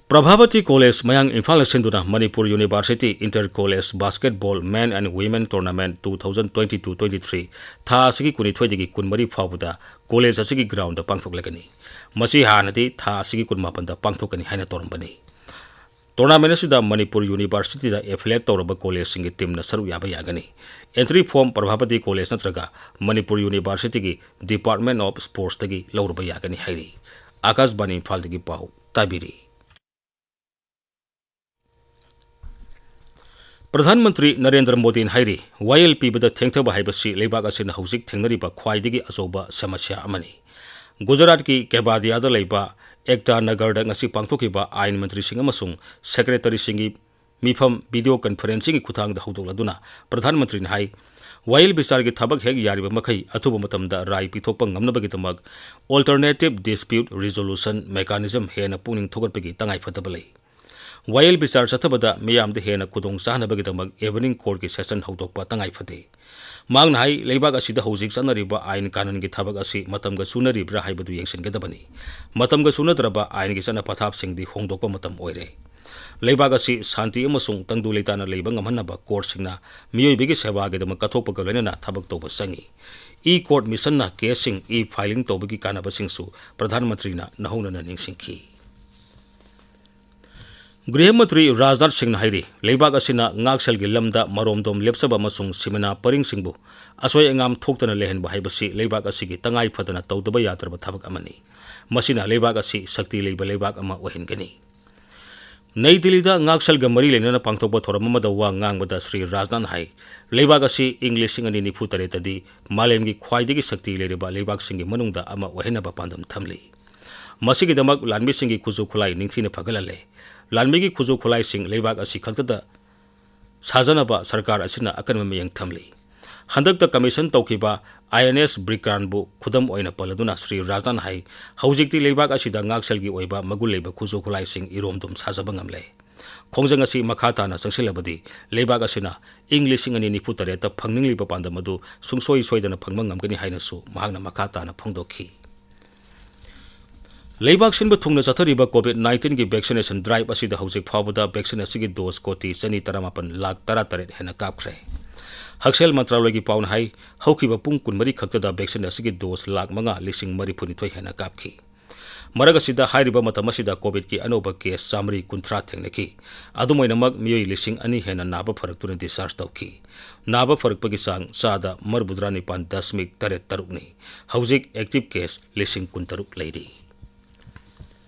ꯄ꯭ꯔꯚꯥꯕꯇꯤ ꯀꯣꯂꯦꯖ ꯃꯌꯥꯡ ꯏꯝꯐꯥꯜꯅ ꯁꯤꯟꯗꯨꯅ Manipur university Inter College Basketball Men and Women Tournament two thousand twenty-two twenty-three ꯊꯥ ꯑꯁꯤꯒꯤ ꯀꯨꯟꯅꯤꯊꯣꯏꯗꯒꯤ ꯀꯨꯟꯃꯔꯤ ꯐꯥꯎꯕꯗ ꯀꯣꯂꯦꯖ ꯑꯁꯤꯒꯤ ground ꯗ ꯄꯥꯡꯊꯣꯛꯂꯒꯅꯤ꯫ ꯃꯁꯤ ꯍꯥꯟꯅꯗꯤ ꯊꯥ ꯑꯁꯤꯒꯤ ꯀꯨꯟꯃꯥꯄꯟꯗ ꯄꯥꯡꯊꯣꯛꯀꯅꯤ ꯍꯥꯏꯅ ꯇꯧꯔꯝꯕꯅꯤ꯫ Tournament ꯑꯁꯤꯗ ꯃꯅꯤꯄꯨꯔ ꯌꯨꯅꯤꯚꯔꯁꯤꯇꯤꯗ affiliate ꯇꯧꯔꯕ ꯀꯣꯂꯦꯖꯁꯤꯡꯒꯤ team ꯅ ꯁꯔꯨꯛ ꯌꯥꯕ ꯌꯥꯒꯅꯤ꯫ Entry form ꯄ꯭ꯔꯚꯥꯕꯇꯤ ꯀꯣꯂꯦꯖ ꯅꯠꯇ꯭ꯔꯒ ꯃꯅꯤꯄꯨꯔ ꯌꯨꯅꯤꯚꯔꯁꯤꯇꯤꯒꯤ Department of Sports ꯇꯒꯤ ꯂꯧꯔꯨꯕ ꯌꯥꯒꯅꯤ ꯍꯥꯏꯔꯤ꯫ ꯑꯥꯀꯥꯁꯕꯥꯅꯤ ꯏꯝꯐꯥꯜꯗꯒꯤ ꯄꯥꯎ ꯇꯥꯕꯤꯔꯤ꯫ ꯄ꯭ꯔꯙꯥꯟ ꯃꯟꯇ꯭ꯔꯤ ꯅꯔꯦꯟꯗ꯭ꯔ ꯃꯣꯗꯤꯅ ꯍꯥꯏꯔꯤ, ꯋꯥꯌꯦꯜ ꯄꯤꯕꯗ ꯊꯦꯡꯊꯕ ꯍꯥꯏꯕꯁꯤ ꯂꯩꯕꯥꯛ ꯑꯁꯤꯅ ꯍꯧꯖꯤꯛ ꯊꯦꯡꯅꯔꯤꯕ ꯈ꯭ꯋꯥꯏꯗꯒꯤ ꯑꯆꯧꯕ ꯁꯃꯁ꯭ꯌꯥ ꯑꯃꯅꯤ꯫ ꯒꯨꯖꯔꯥꯠꯀꯤ ꯀꯦꯕꯥꯗꯤꯌꯥꯗ ꯂꯩꯕ ꯑꯦꯛꯇꯥ ꯅꯒꯔꯗ ꯉꯁꯤ ꯄꯥꯡꯊꯣꯛꯈꯤꯕ ꯑꯥꯏꯟ ꯃꯟꯇ꯭ꯔꯤꯁꯤꯡ ꯑꯃꯁꯨꯡ ꯁꯦꯀ꯭ꯔꯦꯇꯔꯤꯁꯤꯡꯒꯤ ꯃꯤꯐꯝ video conferencing ꯒꯤ ꯈꯨꯠꯊꯥꯡꯗ ꯍꯧꯗꯣꯛꯂꯗꯨꯅ ꯄ꯭ꯔꯙꯥꯟ ꯃꯟꯇ꯭ꯔꯤꯅ ꯍꯥꯏ, ꯋꯥꯌꯦꯜ ꯕꯤꯆꯥꯔꯒꯤ ꯊꯕꯛ ꯍꯦꯛ ꯌꯥꯔꯤꯕ ꯃꯈꯩ ꯑꯊꯨꯕ ꯃꯇꯝꯗ ꯔꯥꯏ ꯄꯤꯊꯣꯛꯄ ꯉꯝꯅꯕꯒꯤꯗꯃꯛ Alternative Dispute Resolution Mechanism ꯍꯦꯟꯅ ꯄꯨꯛꯅꯤꯡ ꯊꯧꯒꯠꯄꯒꯤ ꯇꯉꯥꯏꯐꯗꯕ ꯂꯩ꯫ ꯋꯥꯌꯦꯜ ꯕꯤꯆꯥꯔ ꯆꯠꯊꯕꯗ ꯃꯤꯌꯥꯝꯗ ꯍꯦꯟꯅ ꯈꯨꯗꯣꯡ ꯆꯥꯍꯟꯅꯕꯒꯤꯗꯃꯛ evening courtꯀꯤ session ꯍꯧꯗꯣꯛꯄ ꯇꯉꯥꯏ ꯐꯗꯦ꯫ ꯃꯍꯥꯛꯅ ꯍꯥꯏ, ꯂꯩꯕꯥꯛ ꯑꯁꯤꯗ ꯍꯧꯖꯤꯛ ꯆꯠꯅꯔꯤꯕ ꯑꯥꯏꯟ ꯀꯥꯅꯨꯟꯒꯤ ꯊꯕꯛ ꯑꯁꯤ ꯃꯇꯝꯒ ꯆꯨꯅꯔꯤꯕ꯭ꯔꯥ ꯍꯥꯏꯕꯗꯨ ꯌꯦꯡꯁꯤꯟꯒꯗꯕꯅꯤ꯫ ꯃꯇꯝꯒ ꯆꯨꯅꯗ꯭ꯔꯕ ꯑꯥꯏꯟꯒꯤ ꯆꯠꯅ ꯄꯊꯥꯞꯁꯤꯡꯗꯤ ꯍꯣꯡꯗꯣꯛꯄ ꯃꯇꯝ ꯑꯣꯏꯔꯦ꯫ ꯂꯩꯕꯥꯛ ꯑꯁꯤ ꯁꯥꯟꯇꯤ ꯑꯃꯁꯨꯡ ꯇꯪꯗꯨ ꯂꯩꯇꯥꯅ ꯂꯩꯕ ꯉꯝꯍꯟꯅꯕ courtꯁꯤꯡꯅ ꯃꯤꯑꯣꯏꯕꯒꯤ ꯁꯦꯕꯥꯒꯤꯗꯃꯛ ꯀꯠꯊꯣꯛꯄꯒ ꯂꯣꯏꯅꯅ ꯊꯕꯛ ꯇꯧꯕ ꯆꯪꯏ꯫ E-court missionꯅ caseꯁꯤꯡ e-filing ꯇꯧꯕꯒꯤ ꯀꯥꯟꯅꯕꯁꯤꯡꯁꯨ ꯄ꯭ꯔꯙꯥꯟ ꯃꯟꯇ꯭ꯔꯤꯅ ꯅꯧꯍꯧꯅꯅ ꯅꯤꯡꯁꯤꯡꯈꯤ꯫ ꯒ꯭ꯔꯤꯍ ꯃꯟꯇ꯭ꯔꯤ ꯔꯥꯖꯅꯥꯊ ꯁꯤꯡꯅ ꯍꯥꯏꯔꯤ, ꯂꯩꯕꯥꯛ ꯑꯁꯤꯅ ꯉꯥꯛꯁꯦꯜꯒꯤ ꯂꯝꯗ ꯃꯔꯣꯝꯗꯣꯝ ꯂꯦꯞꯆꯕ ꯑꯃꯁꯨꯡ ꯁꯤꯃꯥꯅꯥ ꯄꯔꯤꯡꯁꯤꯡꯕꯨ ꯑꯁꯣꯏ ꯑꯉꯥꯝ ꯊꯣꯛꯇꯅ ꯂꯩꯍꯟꯕ ꯍꯥꯏꯕꯁꯤ ꯂꯩꯕꯥꯛ ꯑꯁꯤꯒꯤ ꯇꯉꯥꯏ ꯐꯗꯅ ꯇꯧꯗꯕ ꯌꯥꯗ꯭ꯔꯕ ꯊꯕꯛ ꯑꯃꯅꯤ꯫ ꯃꯁꯤꯅ ꯂꯩꯕꯥꯛ ꯑꯁꯤ ꯁꯛꯇꯤ ꯂꯩꯕ ꯂꯩꯕꯥꯛ ꯑꯃ ꯑꯣꯏꯍꯟꯒꯅꯤ꯫ ꯅꯩ ꯗꯤꯜꯂꯤꯗ ꯉꯥꯛꯁꯦꯜꯒ ꯃꯔꯤ ꯂꯩꯅꯅ ꯄꯥꯡꯊꯣꯛꯄ ꯊꯧꯔꯝ ꯑꯃꯗ ꯋꯥ ꯉꯥꯡꯕꯗ ꯁ꯭ꯔꯤ ꯔꯥꯖꯅꯥꯊꯅ ꯍꯥꯏ, ꯂꯩꯕꯥꯛ ꯑꯁꯤ ꯏꯪ ꯂꯤꯁꯤꯡ ꯑꯅꯤ ꯅꯤꯐꯨ ꯇꯔꯦꯠꯇꯗꯤ ꯃꯥꯂꯦꯝꯒꯤ ꯈ꯭ꯋꯥꯏꯗꯒꯤ ꯁꯛꯇꯤ ꯂꯩꯔꯕ ꯂꯩꯕꯥꯛꯁꯤꯡꯒꯤ ꯃꯅꯨꯡꯗ ꯑꯃ ꯑꯣꯏꯍꯟꯅꯕ ꯄꯥꯟꯗꯝ ꯊꯝꯂꯤ꯫ ꯃꯁꯤꯒꯤꯗꯃꯛ ꯂꯥꯟꯃꯤꯁꯤꯡꯒꯤ ꯈꯨꯠꯁꯨ ꯈꯨꯠꯂꯥꯏ ꯅꯤꯡꯊꯤꯅ ꯐꯒꯠꯍꯜꯂꯦ꯫ ꯂꯥꯟꯃꯤꯒꯤ ꯈꯨꯠꯁꯨ ꯈꯨꯠꯂꯥꯏꯁꯤꯡ ꯂꯩꯕꯥꯛ ꯑꯁꯤ ꯈꯛꯇꯗ ꯁꯥꯖꯅꯕ ꯁꯔꯀꯥꯔ ꯑꯁꯤꯅ ꯑꯀꯟꯕ ꯃꯤꯠꯌꯦꯡ ꯊꯝꯂꯤ꯫ ꯍꯟꯗꯛꯇ commission ꯇꯧꯈꯤꯕ INS ꯕ꯭ꯔꯤꯀ꯭ꯔꯥꯟꯕꯨ ꯈꯨꯗꯝ ꯑꯣꯏꯅ ꯄꯜꯂꯗꯨꯅ ꯁ꯭ꯔꯤ ꯔꯥꯖꯅꯥꯊꯅ ꯍꯥꯏ, ꯍꯧꯖꯤꯛꯇꯤ ꯂꯩꯕꯥꯛ ꯑꯁꯤꯗ ꯉꯥꯛꯁꯦꯜꯒꯤ ꯑꯣꯏꯕ ꯃꯒꯨꯟ ꯂꯩꯕ ꯈꯨꯠꯁꯨ ꯈꯨꯠꯂꯥꯏꯁꯤꯡ ꯏꯔꯣꯝꯗꯣꯝ ꯁꯥꯖꯕ ꯉꯝꯂꯦ꯫ ꯈꯣꯡꯖꯪ ꯑꯁꯤ ꯃꯈꯥ ꯇꯥꯅ ꯆꯪꯁꯤꯜꯂꯕꯗꯤ ꯂꯩꯕꯥꯛ ꯑꯁꯤꯅ ꯏꯪ ꯂꯤꯁꯤꯡ ꯑꯅꯤ ꯅꯤꯐꯨ ꯇꯔꯦꯠꯇ ꯐꯪꯅꯤꯡꯂꯤꯕ ꯄꯥꯟꯗꯝ ꯑꯗꯨ ꯁꯨꯡꯁꯣꯏ ꯁꯣꯏꯗꯅ ꯐꯪꯕ ꯉꯝꯒꯅꯤ ꯍꯥꯏꯅꯁꯨ ꯃꯍꯥꯛꯅ ꯃꯈꯥ ꯇꯥꯅ ꯐꯣꯡꯗꯣꯛꯈꯤ꯫ ꯂꯩꯕꯥꯛ ꯁꯤꯟꯕ ꯊꯨꯡꯅ ꯆꯠꯊꯔꯤꯕ COVID nineteenꯒꯤ vaccination drive ꯑꯁꯤꯗ ꯍꯧꯖꯤꯛ ꯐꯥꯎꯕꯗ vaccine ꯑꯁꯤꯒꯤ dose ꯀꯣꯇꯤ ꯆꯅꯤ ꯇꯔꯥꯃꯥꯄꯟ ꯂꯥꯈ ꯇꯔꯥꯇꯔꯦꯠ ꯍꯦꯟꯅ ꯀꯥꯞꯈ꯭ꯔꯦ꯫ ꯍꯛꯁꯦꯜ ꯃꯟꯇ꯭ꯔꯥꯂꯣꯏꯒꯤ ꯄꯥꯎꯅ ꯍꯥꯏ, ꯍꯧꯈꯤꯕ ꯄꯨꯡ ꯀꯨꯟꯃꯔꯤ ꯈꯛꯇꯗ vaccine ꯑꯁꯤꯒꯤ dose ꯂꯥꯈ ꯃꯉꯥ ꯂꯤꯁꯤꯡ ꯃꯔꯤꯐꯨꯅꯤꯊꯣꯏ ꯍꯦꯟꯅ ꯀꯥꯞꯈꯤ꯫ ꯃꯔꯛ ꯑꯁꯤꯗ ꯍꯥꯏꯔꯤꯕ ꯃꯇꯝ ꯑꯁꯤꯗ COVIDꯀꯤ ꯑꯅꯧꯕ case ꯆꯥꯃꯔꯤ ꯀꯨꯟꯊ꯭ꯔꯥ ꯊꯦꯡꯅꯈꯤ꯫ ꯑꯗꯨꯝ ꯑꯣꯏꯅꯃꯛ, ꯃꯤꯑꯣꯏ ꯂꯤꯁꯤꯡ ꯑꯅꯤ ꯍꯦꯟꯅ ꯅꯥꯕ ꯐꯔꯛꯇꯨꯅ discharge ꯇꯧꯈꯤ꯫ ꯅꯥꯕ ꯐꯔꯛꯄꯒꯤ ꯆꯥꯡ ꯆꯥꯗ ꯃꯔꯤꯐꯨꯇꯔꯥ ꯅꯤꯄꯥꯟ ꯗꯁꯃꯤꯛ ꯇꯔꯦꯠ ꯇꯔꯨꯛꯅꯤ꯫ ꯍꯧꯖꯤꯛ active case ꯂꯤꯁꯤꯡ ꯀꯨꯟꯇꯔꯨꯛ ꯂꯩꯔꯤ꯫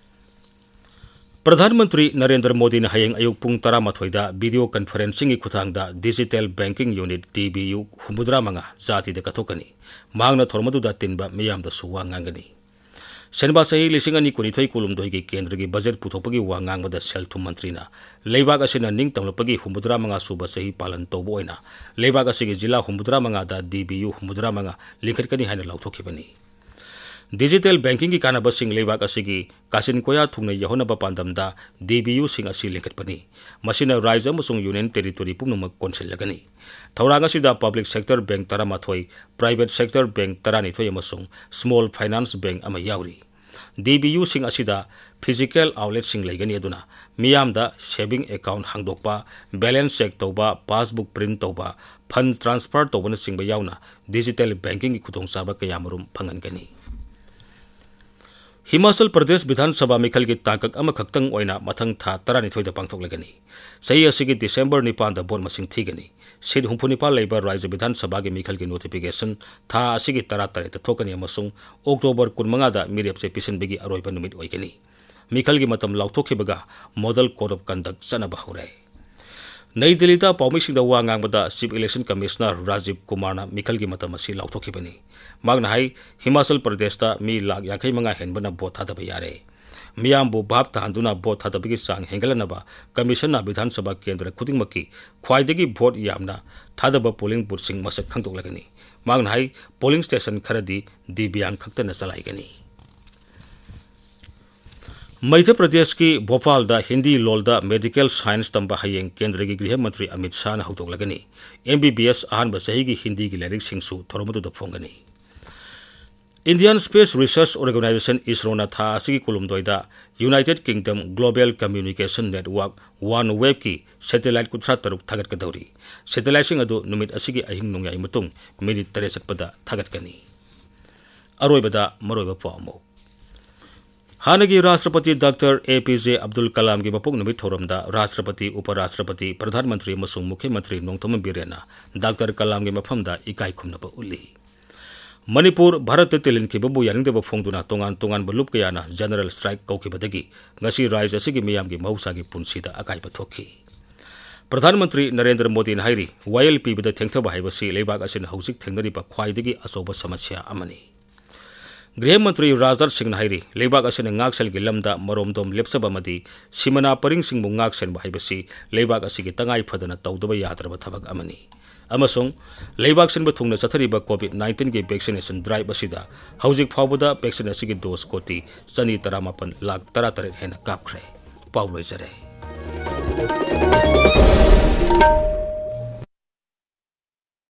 ꯄ꯭ꯔꯙꯥꯟ ꯃꯟꯇ꯭ꯔꯤ ꯅꯔꯦꯟꯗ꯭ꯔ ꯃꯣꯗꯤꯅ ꯍꯌꯦꯡ ꯑꯌꯨꯛ ꯄꯨꯡ ꯇꯔꯥꯃꯥꯊꯣꯏꯗ video conferencingꯒꯤ ꯈꯨꯠꯊꯥꯡꯗ Digital Banking Unit, DBU, ꯍꯨꯝꯐꯨꯇꯔꯥ ꯃꯉꯥ ꯖꯥꯇꯤꯗ ꯀꯠꯊꯣꯛꯀꯅꯤ꯫ ꯃꯍꯥꯛꯅ ꯊꯧꯔꯝ ꯑꯗꯨꯗ ꯇꯤꯟꯕ ꯃꯤꯌꯥꯝꯗꯁꯨ ꯋꯥ ꯉꯥꯡꯒꯅꯤ꯫ ꯁꯦꯟꯕꯥ ꯆꯍꯤ ꯂꯤꯁꯤꯡ ꯑꯅꯤ ꯀꯨꯟꯅꯤꯊꯣꯏ ꯀꯨꯟꯍꯨꯝꯗꯣꯏꯒꯤ ꯀꯦꯟꯗ꯭ꯔꯒꯤ ꯕꯖꯦꯠ ꯄꯨꯊꯣꯛꯄꯒꯤ ꯋꯥ ꯉꯥꯡꯕꯗ ꯁꯦꯜ ꯊꯨꯝ ꯃꯟꯇ꯭ꯔꯤꯅ ꯂꯩꯕꯥꯛ ꯑꯁꯤꯅ ꯅꯤꯡꯇꯝꯂꯛꯄꯒꯤ ꯍꯨꯝꯐꯨꯇꯔꯥ ꯃꯉꯥ ꯁꯨꯕ ꯆꯍꯤ ꯄꯥꯂꯟ ꯇꯧꯕ ꯑꯣꯏꯅ ꯂꯩꯕꯥꯛ ꯑꯁꯤꯒꯤ ꯖꯤꯂꯥ ꯍꯨꯝꯐꯨꯇꯔꯥ ꯃꯉꯥꯗ DBU ꯍꯨꯝꯐꯨꯇꯔꯥ ꯃꯉꯥ ꯂꯤꯡꯈꯠꯀꯅꯤ ꯍꯥꯏꯅ ꯂꯥꯎꯊꯣꯛꯈꯤꯕꯅꯤ꯫ Digital bankingꯒꯤ ꯀꯥꯟꯅꯕꯁꯤꯡ ꯂꯩꯕꯥꯛ ꯑꯁꯤꯒꯤ ꯀꯥꯆꯤꯟ ꯀꯣꯌꯥ ꯊꯨꯡꯅ ꯌꯧꯍꯟꯅꯕ ꯄꯥꯟꯗꯝꯗ DBUꯁꯤꯡ ꯑꯁꯤ ꯂꯤꯡꯈꯠꯄꯅꯤ꯫ ꯃꯁꯤꯅ ꯔꯥꯖ꯭ꯌ ꯑꯃꯁꯨꯡ Union Territory ꯄꯨꯝꯅꯃꯛ ꯀꯣꯟꯁꯤꯜꯂꯒꯅꯤ꯫ ꯊꯧꯔꯥꯡ ꯑꯁꯤꯗ Public Sector Bank ꯇꯔꯥꯃꯥꯊꯣꯏ, Private Sector Bank ꯇꯔꯥꯅꯤꯊꯣꯏ ꯑꯃꯁꯨꯡ Small Finance Bank ꯑꯃ ꯌꯥꯎꯔꯤ꯫ DBUꯁꯤꯡ ꯑꯁꯤꯗ physical outletꯁꯤꯡ ꯂꯩꯒꯅꯤ, ꯑꯗꯨꯅ ꯃꯤꯌꯥꯝꯗ saving account ꯍꯥꯡꯗꯣꯛꯄ, balance check ꯇꯧꯕ, passbook print ꯇꯧꯕ, fund transfer ꯇꯧꯕꯅꯆꯤꯡꯕ ꯌꯥꯎꯅ digital bankingꯒꯤ ꯈꯨꯗꯣꯡꯆꯥꯕ ꯀꯌꯥꯃꯔꯨꯝ ꯐꯪꯍꯟꯒꯅꯤ꯫ ꯍꯤꯃꯥꯆꯜ ꯄ꯭ꯔꯗꯦꯁ ꯕꯤꯙꯥꯟ ꯁꯚꯥ ꯃꯤꯈꯜꯒꯤ ꯇꯥꯡꯀꯛ ꯑꯃꯈꯛꯇꯪ ꯑꯣꯏꯅ ꯃꯊꯪ ꯊꯥ ꯇꯔꯥꯅꯤꯊꯣꯏꯗ ꯄꯥꯡꯊꯣꯛꯂꯒꯅꯤ꯫ ꯆꯍꯤ ꯑꯁꯤꯒꯤ December ꯅꯤꯄꯥꯟꯗ vote ꯃꯁꯤꯡ ꯊꯤꯒꯅꯤ꯫ Seat ꯍꯨꯝꯐꯨ ꯅꯤꯄꯥꯟ ꯂꯩꯕ ꯔꯥꯖ꯭ꯌ ꯕꯤꯙꯥꯟ ꯁꯚꯥꯒꯤ ꯃꯤꯈꯜꯒꯤ notification ꯊꯥ ꯑꯁꯤꯒꯤ ꯇꯔꯥꯇꯔꯦꯠꯇ ꯊꯣꯛꯀꯅꯤ ꯑꯃꯁꯨꯡ October ꯀꯨꯟꯃꯉꯥꯗ ꯃꯤꯔꯦꯞ ꯆꯦ ꯄꯤꯁꯤꯟꯕꯒꯤ ꯑꯔꯣꯏꯕ ꯅꯨꯃꯤꯠ ꯑꯣꯏꯒꯅꯤ꯫ ꯃꯤꯈꯜꯒꯤ ꯃꯇꯝ ꯂꯥꯎꯊꯣꯛꯈꯤꯕꯒ Model Code of Conduct ꯆꯠꯅꯕ ꯍꯧꯔꯦ꯫ ꯅꯩ ꯗꯤꯜꯂꯤꯗ ꯄꯥꯎꯃꯤꯁꯤꯡꯗ ꯋꯥ ꯉꯥꯡꯕꯗ Chief Election Commissioner ꯔꯥꯖꯤꯕ ꯀꯨꯃꯥꯔꯅ ꯃꯤꯈꯜꯒꯤ ꯃꯇꯝ ꯑꯁꯤ ꯂꯥꯎꯊꯣꯛꯈꯤꯕꯅꯤ꯫ ꯃꯍꯥꯛꯅ ꯍꯥꯏ, ꯍꯤꯃꯥꯆꯜ ꯄ꯭ꯔꯗꯦꯁꯇ ꯃꯤ ꯂꯥꯈ ꯌꯥꯡꯈꯩ ꯃꯉꯥ ꯍꯦꯟꯕꯅ vote ꯊꯥꯗꯕ ꯌꯥꯔꯦ꯫ ꯃꯤꯌꯥꯝꯕꯨ ꯚꯥꯞ ꯇꯥꯍꯟꯗꯨꯅ vote ꯊꯥꯗꯕꯒꯤ ꯆꯥꯡ ꯍꯦꯟꯒꯠꯍꯟꯅꯕ Commissionꯅ ꯕꯤꯙꯥꯟ ꯁꯚꯥ ꯀꯦꯟꯗ꯭ꯔ ꯈꯨꯗꯤꯡꯃꯛꯀꯤ ꯈ꯭ꯋꯥꯏꯗꯒꯤ vote ꯌꯥꯝꯅ ꯊꯥꯗꯕ polling boothꯁꯤꯡ ꯃꯁꯛ ꯈꯪꯗꯣꯛꯂꯒꯅꯤ꯫ ꯃꯍꯥꯛꯅ ꯍꯥꯏ, polling station ꯈꯔꯗꯤ ꯗꯤꯕ꯭ꯌꯥꯡ ꯈꯛꯇꯅ ꯆꯂꯥꯏꯒꯅꯤ꯫ ꯃꯙ꯭ꯌ ꯄ꯭ꯔꯗꯦꯁꯀꯤ ꯚꯣꯄꯥꯜꯗ ꯍꯤꯟꯗꯤ ꯂꯣꯜꯗ medical science ꯇꯝꯕ ꯍꯌꯦꯡ ꯀꯦꯟꯗ꯭ꯔꯒꯤ ꯒ꯭ꯔꯤꯍ ꯃꯟꯇ꯭ꯔꯤ ꯑꯃꯤꯠ ꯁꯥꯍꯅ ꯍꯧꯗꯣꯛꯂꯒꯅꯤ꯫ MBBS ꯑꯍꯥꯟꯕ ꯆꯍꯤꯒꯤ ꯍꯤꯟꯗꯤꯒꯤ ꯂꯥꯏꯔꯤꯛꯁꯤꯡꯁꯨ ꯊꯧꯔꯝ ꯑꯗꯨꯗ ꯐꯣꯡꯒꯅꯤ꯫ Indian Space Research Organisation, ISROꯅ ꯊꯥ ꯑꯁꯤꯒꯤ ꯀꯨꯟꯍꯨꯝꯗꯣꯏꯗ United Kingdom Global Communication Network, OneWebꯀꯤ satellite ꯀꯨꯟꯊ꯭ꯔꯥ ꯇꯔꯨꯛ ꯊꯥꯒꯠꯀꯗꯧꯔꯤ꯫ Satelliteꯁꯤꯡ ꯑꯗꯨ ꯅꯨꯃꯤꯠ ꯑꯁꯤꯒꯤ ꯑꯍꯤꯡ ꯅꯣꯡꯌꯥꯏ ꯃꯇꯨꯡ ꯃꯤꯅꯤꯠ ꯇꯔꯦꯠ ꯆꯠꯄꯗ ꯊꯥꯒꯠꯀꯅꯤ꯫ ꯑꯔꯣꯏꯕꯗ ꯃꯔꯨꯑꯣꯏꯕ ꯄꯥꯎ ꯑꯃꯨꯛ꯫ ꯍꯥꯟꯅꯒꯤ ꯔꯥꯁꯇ꯭ꯔꯄꯇꯤ ꯗꯥꯛꯇꯔ ꯑꯦ ꯄꯤ ꯖꯦ ꯑꯕꯗꯨꯜ ꯀꯂꯥꯝꯒꯤ ꯃꯄꯣꯛ ꯅꯨꯃꯤꯠ ꯊꯧꯔꯝꯗ ꯔꯥꯁꯇ꯭ꯔꯄꯇꯤ, ꯎꯄ ꯔꯥꯁꯇ꯭ꯔꯄꯇꯤ, ꯄ꯭ꯔꯙꯥꯟ ꯃꯟꯇ꯭ꯔꯤ ꯑꯃꯁꯨꯡ ꯃꯨꯈ꯭ꯌ ꯃꯟꯇ꯭ꯔꯤ ꯅꯣꯡꯊꯣꯝꯕꯝ ꯕꯤꯔꯦꯟꯅ ꯗꯥꯛꯇꯔ ꯀꯂꯥꯝꯒꯤ ꯃꯐꯝꯗ ꯏꯀꯥꯏ ꯈꯨꯝꯅꯕ ꯎꯠꯂꯤ꯫ ꯃꯅꯤꯄꯨꯔ ꯚꯥꯔꯠꯇ ꯇꯤꯜꯍꯟꯈꯤꯕꯕꯨ ꯌꯥꯅꯤꯡꯗꯕ ꯐꯣꯡꯗꯨꯅ ꯇꯣꯉꯥꯟ ꯇꯣꯉꯥꯟꯕ ꯂꯨꯞ ꯀꯌꯥꯅ general strike ꯀꯧꯈꯤꯕꯗꯒꯤ ꯉꯁꯤ ꯔꯥꯖ꯭ꯌ ꯑꯁꯤꯒꯤ ꯃꯤꯌꯥꯝꯒꯤ ꯃꯍꯧꯁꯥꯒꯤ ꯄꯨꯟꯁꯤꯗ ꯑꯀꯥꯏꯕ ꯊꯣꯛꯈꯤ꯫ ꯄ꯭ꯔꯙꯥꯟ ꯃꯟꯇ꯭ꯔꯤ ꯅꯔꯦꯟꯗ꯭ꯔ ꯃꯣꯗꯤꯅ ꯍꯥꯏꯔꯤ, ꯋꯥꯌꯦꯜ ꯄꯤꯕꯗ ꯊꯦꯡꯊꯕ ꯍꯥꯏꯕꯁꯤ ꯂꯩꯕꯥꯛ ꯑꯁꯤꯅ ꯍꯧꯖꯤꯛ ꯊꯦꯡꯅꯔꯤꯕ ꯈ꯭ꯋꯥꯏꯗꯒꯤ ꯑꯆꯧꯕ ꯁꯃꯁ꯭ꯌꯥ ꯑꯃꯅꯤ꯫ ꯒ꯭ꯔꯤꯍ ꯃꯟꯇ꯭ꯔꯤ ꯔꯥꯖꯅꯥꯊ ꯁꯤꯡꯅ ꯍꯥꯏꯔꯤ, ꯂꯩꯕꯥꯛ ꯑꯁꯤꯅ ꯉꯥꯛꯁꯦꯜꯒꯤ ꯂꯝꯗ ꯃꯔꯣꯝꯗꯣꯝ ꯂꯦꯞꯆꯕ ꯑꯃꯗꯤ ꯁꯤꯃꯅꯥ ꯄꯔꯤꯡꯁꯤꯡꯕꯨ ꯉꯥꯛꯁꯦꯟꯕ ꯍꯥꯏꯕꯁꯤ ꯂꯩꯕꯥꯛ ꯑꯁꯤꯒꯤ ꯇꯉꯥꯏ ꯐꯗꯅ ꯇꯧꯗꯕ ꯌꯥꯗ꯭ꯔꯕ ꯊꯕꯛ ꯑꯃꯅꯤ꯫ ꯑꯃꯁꯨꯡ ꯂꯩꯕꯥꯛ ꯁꯤꯟꯕ ꯊꯨꯡꯅ ꯆꯠꯊꯔꯤꯕ COVID nineteenꯒꯤ vaccination drive ꯑꯁꯤꯗ ꯍꯧꯖꯤꯛ ꯐꯥꯎꯕꯗ vaccine ꯑꯁꯤꯒꯤ dose ꯀꯣꯇꯤ ꯆꯅꯤ ꯇꯔꯥꯃꯥꯄꯟ ꯂꯥꯈ ꯇꯔꯥꯇꯔꯦꯠ ꯍꯦꯟꯅ ꯀꯥꯞꯈ꯭ꯔꯦ꯫ ꯄꯥꯎ ꯂꯣꯏꯖꯔꯦ꯫